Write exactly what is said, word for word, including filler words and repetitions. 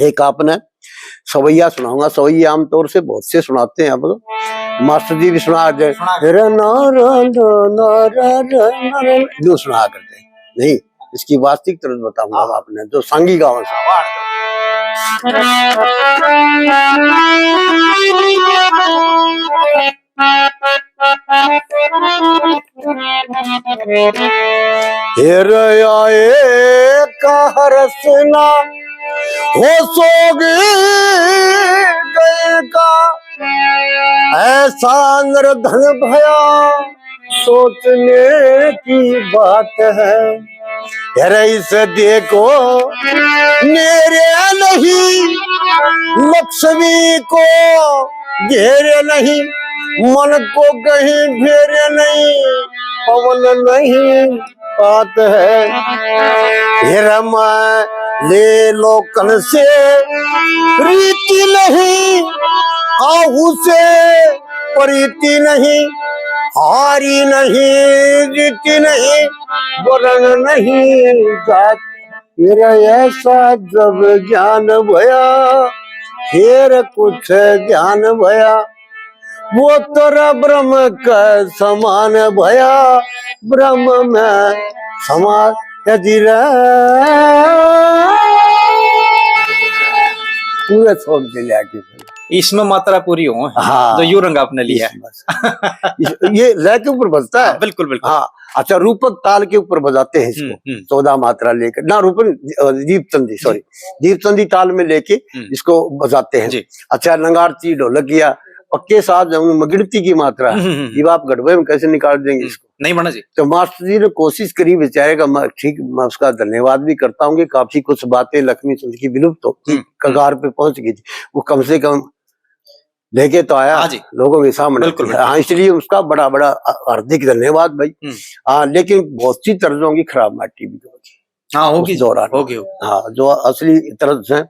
एक आपने सवैया सुनाऊंगा। सवैया आमतौर से बहुत से सुनाते हैं, अब मास्टर जी भी सुना दे। सुना दे। रे ना रे ना ना रे रे ना रे, यूं सुना करते हैं। नहीं, इसकी वास्तविक तर्ज बताऊंगा। हाँ। आपने जो सांगी गाँव से। फिर आए का हरसना, हो सोग गए का, ऐसा निर्धन भया, सोचने की बात है। अरे इस देखो, मेरे नहीं, लक्ष्मी को घेरे नहीं, मन को कहीं घेरे नहीं, पवन नहीं पात है। फिर मैं ले लोकन से रीति नहीं, आहू से प्रीति नहीं, हारी नहीं, जीती नहीं, वरण नहीं जात। मेरा ऐसा जब ज्ञान भया, फिर कुछ ध्यान भया, वो तोरा ब्रह्म का समान भया, ब्रह्म में समा, या जी रे। पूरा छोड़ के लिया के फिर। इसमें मात्रा पूरी हो, हाँ। जो यू रंग आपने लिया है। इस, बस। इस, ये लय के ऊपर बजता है। हाँ, बिल्कुल, बिल्कुल। हाँ, अच्छा, रूपक ताल के ऊपर बजाते हैं इसको। हम्म, हम्म। चौदह मात्रा लेकर, ना, रूपन, अ, दीपचंदी, sorry, दीपचंदी ताल में लेके हम्म। इसको बजाते हैं। जी। अच्छा, नगाड़ची, ढोलकिया, पक्के साज, उनमें गिणती की मात्रा है। हम्म, हम्म, हम्म। ये आप गड़बे में कैसे निकाल देंगे हम्म, इसको? नहीं बना जी। तो मास्टर जी ने कोशिश करी बेचारे का, मैं ठीक, मैं उसका धन्यवाद भी करता हूँ कि काफी कुछ बातें लक्ष्मी चंद की विलुप्त होती हम्म, हम्म। कगार पे पहुंच गई थी, वो कम से कम लेके तो आया, हाँ जी। लोगों के सामने। बिल्कुल, बिल्कुल। हाँ, इसलिए उसका बड़ा, बड़ा हार्दिक धन्यवाद भाई। हम्म। हाँ, लेकिन बहुत सी तर्जों की खराब माटी भी होगी। हाँ, होगी, उस दौरान। होगी, होगी। हाँ, जो असली तर्ज है,